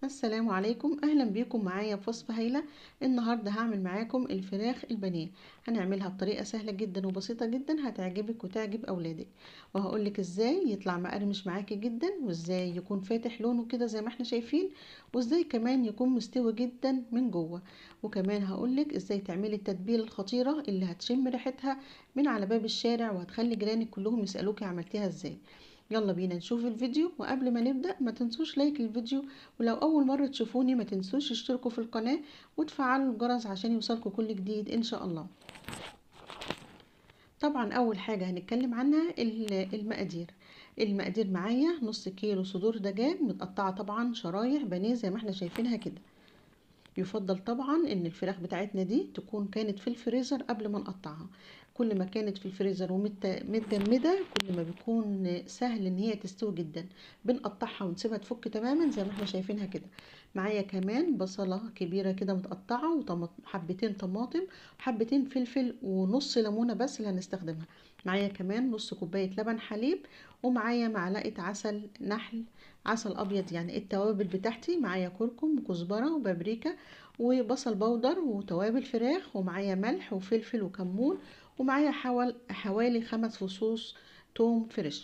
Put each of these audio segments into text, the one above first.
السلام عليكم، اهلا بيكم معايا في وصفه هايلة. النهارده هعمل معاكم الفراخ البانيه. هنعملها بطريقة سهلة جدا وبسيطة جدا، هتعجبك وتعجب اولادك، وهقولك ازاي يطلع مقرمش معاكي جدا، وازاي يكون فاتح لونه كده زي ما احنا شايفين، وازاي كمان يكون مستوي جدا من جوه، وكمان هقولك ازاي تعملي التتبيله الخطيرة اللي هتشم ريحتها من على باب الشارع وهتخلي جيرانك كلهم يسالوكي عملتيها ازاي. يلا بينا نشوف الفيديو. وقبل ما نبدأ ما تنسوش like الفيديو، ولو اول مرة تشوفوني ما تنسوش تشتركوا في القناة وتفعلوا الجرس عشان يوصلكوا كل جديد ان شاء الله. طبعا اول حاجة هنتكلم عنها المقادير. المقادير معايا نص كيلو صدور دجاج متقطعة طبعا شرايح بانيه زي ما احنا شايفينها كده. يفضل طبعا ان الفراخ بتاعتنا دي تكون كانت في الفريزر قبل ما نقطعها. كل ما كانت في الفريزر ومتجمده كل ما بيكون سهل ان هي تستوي جدا. بنقطعها ونسيبها تفك تماما زي ما احنا شايفينها كده. معايا كمان بصله كبيرة كده متقطعه، وحبتين طماطم، حبتين فلفل، ونص ليمونه بس اللي هنستخدمها. معايا كمان نص كوباية لبن حليب، ومعايا معلقه عسل نحل، عسل ابيض يعني. التوابل بتاعتي معايا كركم وكزبره وبابريكا وبصل بودر وتوابل فراخ، ومعايا ملح وفلفل وكمون، ومعايا حوالي 5 فصوص توم fresh.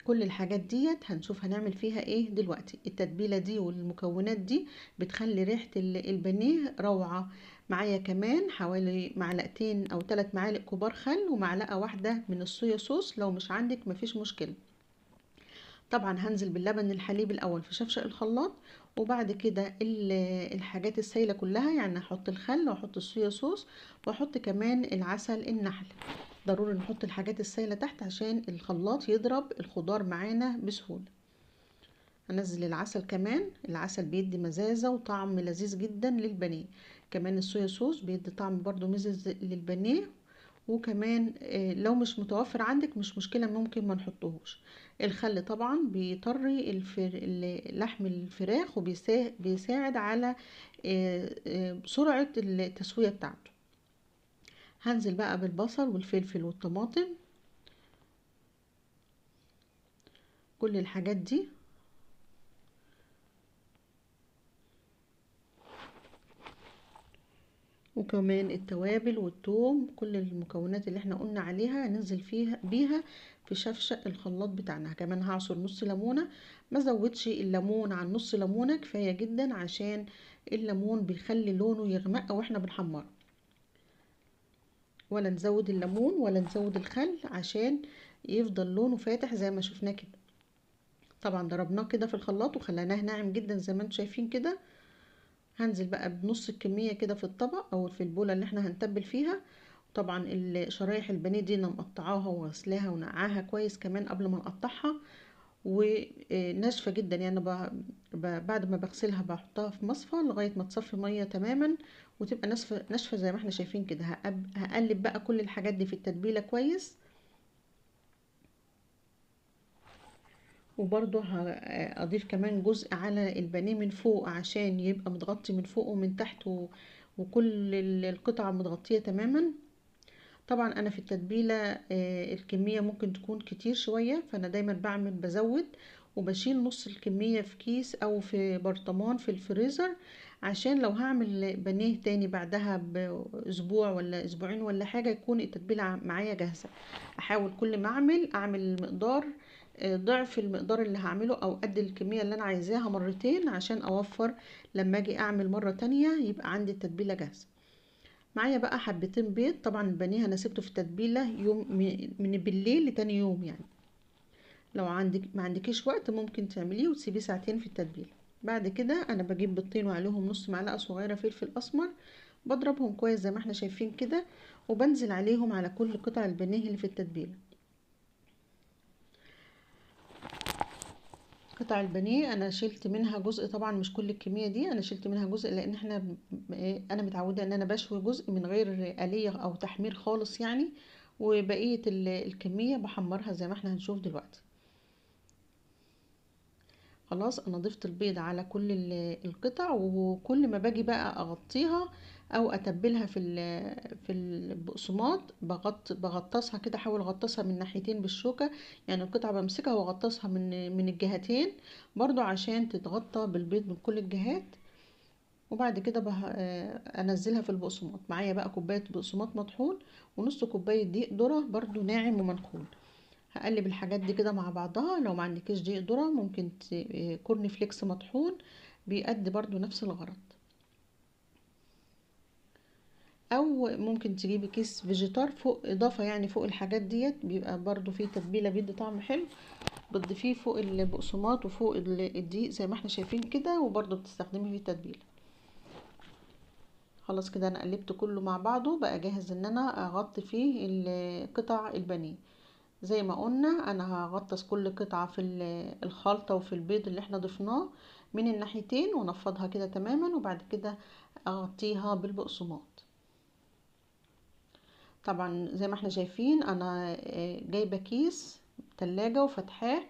كل الحاجات ديت هنشوف هنعمل فيها ايه دلوقتي. التتبيله دي والمكونات دي بتخلي ريحه البانيه روعه. معايا كمان حوالي معلقتين او 3 معالق كبار خل، ومعلقة واحدة من الصويا صوص، لو مش عندك مفيش مشكلة. طبعا هنزل باللبن الحليب الاول في شفشق الخلاط، وبعد كده الحاجات السايله كلها، يعني هحط الخل واحط الصويا صوص واحط كمان العسل النحل. ضروري نحط الحاجات السايله تحت عشان الخلاط يضرب الخضار معانا بسهولة. هنزل العسل كمان، العسل بيدي مزازه وطعم لذيذ جدا للبانيه. كمان الصويا صوص بيدي طعم برضو مزز للبانيه، وكمان لو مش متوفر عندك مش مشكلة، ممكن ما نحطهوش. الخل طبعا بيطري لحم الفراخ وبيساعد على سرعة التسوية بتاعته. هنزل بقى بالبصل والفلفل والطماطم، كل الحاجات دي. وكمان التوابل والثوم، كل المكونات اللي احنا قلنا عليها ننزل فيها بيها في شفشق الخلاط بتاعنا. كمان هعصر نص ليمونه، ما زودش الليمون عن نص ليمونه، كفاية جدا عشان الليمون بيخلي لونه يغمق واحنا بنحمره. ولا نزود الليمون ولا نزود الخل عشان يفضل لونه فاتح زي ما شفناه كده. طبعا ضربناه كده في الخلاط وخليناه ناعم جدا زي ما انتم شايفين كده. هنزل بقى بنص الكمية كده في الطبق او في البولة اللي احنا هنتبل فيها. طبعا الشرايح البانيه دي انا مقطعاها وغسلاها ونقعاها كويس كمان قبل ما نقطعها، وناشفة جدا يعني. بعد ما بغسلها بحطها في مصفى لغاية ما تصفي مية تماما وتبقى ناشفة ناشفة زي ما احنا شايفين كده. هقلب بقى كل الحاجات دي في التتبيلة كويس، وبرضو هضيف كمان جزء على البانيه من فوق عشان يبقى متغطي من فوق ومن تحت، وكل القطعة متغطية تماما. طبعا انا في التتبيلة الكمية ممكن تكون كتير شوية، فانا دايما بعمل بزود وبشيل نص الكمية في كيس او في برطمان في الفريزر، عشان لو هعمل بانيه تاني بعدها باسبوع ولا اسبوعين ولا حاجة يكون التتبيلة معايا جاهزة. احاول كل ما اعمل مقدار ضعف المقدار اللي هعمله او قد الكمية اللي انا عايزاها مرتين، عشان اوفر لما اجي اعمل مرة تانية يبقى عندي التتبيلة جاهزة. معايا بقى حبتين بيض. طبعا البانيه انا سبته في التتبيلة يوم من بالليل لتاني يوم، يعني لو عندك ما عندكيش وقت ممكن تعمليه وتسيبيه ساعتين في التتبيلة. بعد كده انا بجيب بيضتين وعليهم نص معلقة صغيرة فلفل اسمر، بضربهم كويس زي ما احنا شايفين كده، وبنزل عليهم على كل قطع البانيه اللي في التتبيلة. قطع البانيه انا شلت منها جزء، طبعا مش كل الكمية دي، انا شلت منها جزء لان انا متعوده ان انا بشوي جزء من غير قليه او تحمير خالص يعني، وبقية الكمية بحمرها زي ما احنا هنشوف دلوقتي. خلاص انا ضفت البيض على كل القطع، وكل ما باجي بقى اغطيها او اتبلها في البقسماط. بغطسها كده، احاول اغطسها من ناحيتين بالشوكة، يعني القطعة بمسكها واغطسها من الجهتين برضو عشان تتغطى بالبيض من كل الجهات. وبعد كده انزلها في البقسماط. معايا بقى كوباية بقسماط مطحون ونص كوباية دقيق ذره برضو ناعم ومنخول. هقلب الحاجات دي كده مع بعضها. لو ما عندكيش دقيق ذره ممكن corn flakes مطحون، بيأدي برضو نفس الغرض. او ممكن تجيبي كيس فيجيتار فوق، اضافه يعني فوق الحاجات ديت، بيبقى برضو فيه تتبيله بيدي طعم حلو، بتضيفيه فوق البقسماط وفوق الدقيق زي ما احنا شايفين كده، وبرضو بتستخدمي فيه تتبيله. خلاص كده انا قلبت كله مع بعضه، بقى جاهز ان انا اغطي فيه قطع البانيه. زي ما قلنا انا هغطس كل قطعه في الخلطة وفي البيض اللي احنا ضفناه من الناحيتين، ونفضها كده تماما، وبعد كده اغطيها بالبقسماط. طبعا زي ما احنا شايفين انا جايبه كيس تلاجة وفتحاه،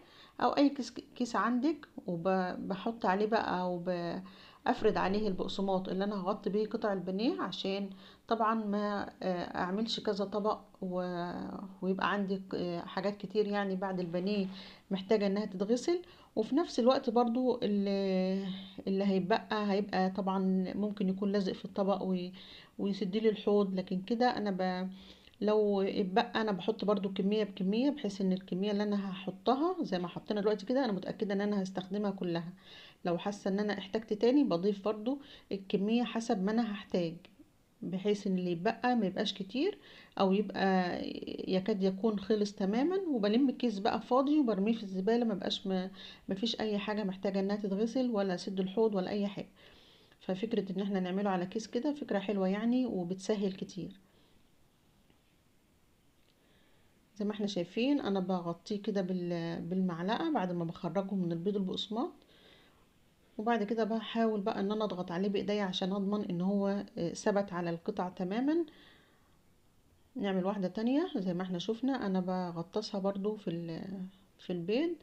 او اي كيس عندك، وبحط عليه بقى او افرد عليه البقسماط اللي انا هغطي بيه قطع البانيه، عشان طبعا ما اعملش كذا طبق ويبقى عندي حاجات كتير يعني بعد البانيه محتاجه انها تتغسل. وفي نفس الوقت برضو اللي هيبقى هيبقى طبعا ممكن يكون لازق في الطبق ويسد لي الحوض، لكن كده انا لو اتبقى انا بحط برضو كمية بكمية، بحيث ان الكمية اللي انا هحطها زي ما حطينا دلوقتي كده انا متأكدة ان انا هستخدمها كلها. لو حاسة ان انا احتاجت تاني بضيف برضو الكمية حسب ما انا هحتاج، بحيث ان اللي يتبقى ما يبقاش كتير او يبقى يكاد يكون خلص تماما. وبلم الكيس بقى فاضي وبرميه في الزبالة، ما بقاش ما فيش اي حاجة محتاجة انها تتغسل ولا سد الحوض ولا اي حاجة. ففكرة ان احنا نعمله على كيس كده فكرة حلوة يعني، وبتسهل كتير. زي ما احنا شايفين انا بغطيه كده بالمعلقة بعد ما بخرجه من البيض البقسماط، وبعد كده بحاول بقى ان انا اضغط عليه بايديا عشان اضمن ان هو ثبت على القطع تماما. نعمل واحدة تانية زي ما احنا شفنا، انا بغطسها برضو في البيض،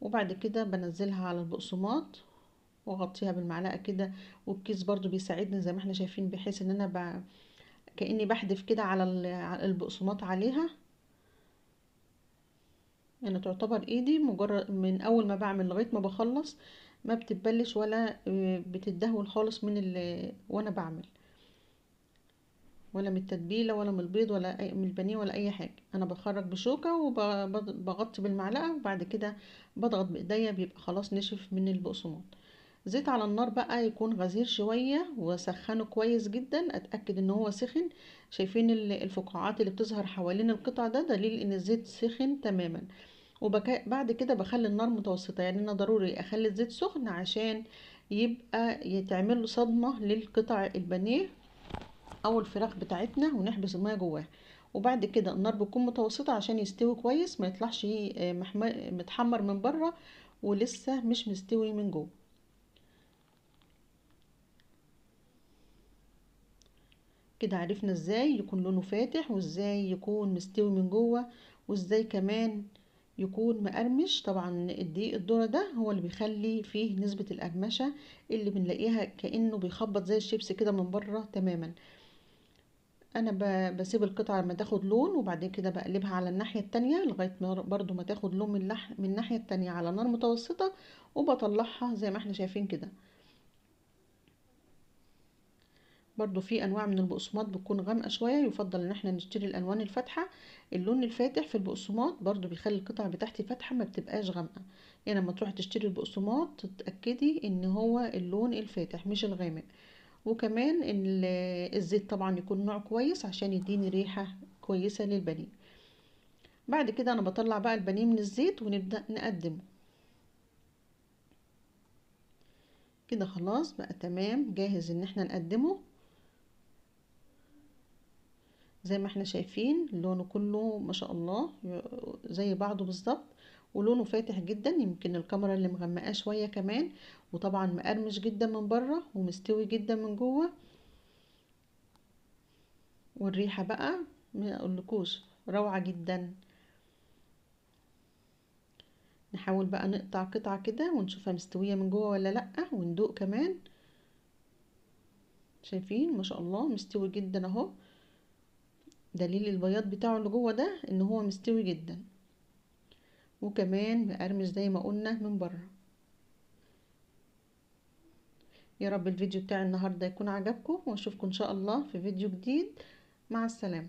وبعد كده بنزلها على البقسماط واغطيها بالمعلقة كده. والكيس برضو بيساعدني زي ما احنا شايفين، بحيث ان انا كأني بحدف كده على البقسماط عليها. يعني تعتبر ايدي مجرد من اول ما بعمل لغاية ما بخلص ما بتتبلش ولا بتتدهول خالص من وانا بعمل، ولا من التتبيله ولا من البيض ولا من البانيه ولا اي حاجة. انا بخرج بشوكة وبغطي بالمعلقه، وبعد كده بضغط بايديا بيبقى خلاص نشف من البقسماط. زيت على النار بقى يكون غزير شوية، واسخنه كويس جدا، اتاكد ان هو سخن. شايفين الفقاعات اللي بتظهر حوالين القطع ده دليل ان الزيت سخن تماما. وبعد كده بخلي النار متوسطه، يعني انا ضروري اخلي الزيت سخن عشان يبقى يتعمل له صدمة للقطع البانيه او الفراخ بتاعتنا، ونحبس المية جواها. وبعد كده النار بتكون متوسطه عشان يستوي كويس، ما يطلعش متحمر من بره ولسه مش مستوي من جوه. كده عرفنا ازاي يكون لونه فاتح، وازاي يكون مستوي من جوه، وازاي كمان يكون مقرمش. طبعا الدقيق الذرة ده هو اللي بيخلي فيه نسبة القرمشة اللي بنلاقيها كأنه بيخبط زي الشيبس كده من بره تماما. انا بسيب القطعة لما تاخد لون، وبعدين كده بقلبها على الناحية التانية لغاية ما برضو ما تاخد لون من الناحية التانية على نار متوسطة، وبطلعها زي ما احنا شايفين كده. برضو في انواع من البقسماط بتكون غامقه شوية، يفضل ان احنا نشتري الالوان الفاتحة. اللون الفاتح في البقسماط برضو بيخلي القطع بتاعتي فاتحة ما بتبقاش غامقه. يعني لما تروحي تشتري البقسماط تتاكدي ان هو اللون الفاتح مش الغامق. وكمان ان الزيت طبعا يكون نوع كويس عشان يديني ريحه كويسة للبانيه. بعد كده انا بطلع بقى البانيه من الزيت ونبدا نقدمه كده. خلاص بقى تمام، جاهز ان احنا نقدمه. زي ما احنا شايفين لونه كله ما شاء الله زي بعضه بالظبط، ولونه فاتح جدا، يمكن الكاميرا اللي مغمقاه شوية كمان، وطبعا مقرمش جدا من بره ومستوي جدا من جوه. والريحه بقى ما اقولكوش روعه جدا. نحاول بقى نقطع قطعه كده ونشوفها مستوية من جوه ولا لا، وندوق كمان. شايفين ما شاء الله مستوي جدا اهو، دليل البياض بتاعه اللي جوه ده ان هو مستوي جدا، وكمان مقرمش زي ما قلنا من بره. يا رب الفيديو بتاع النهارده يكون عجبكم، واشوفكم ان شاء الله في فيديو جديد. مع السلامة.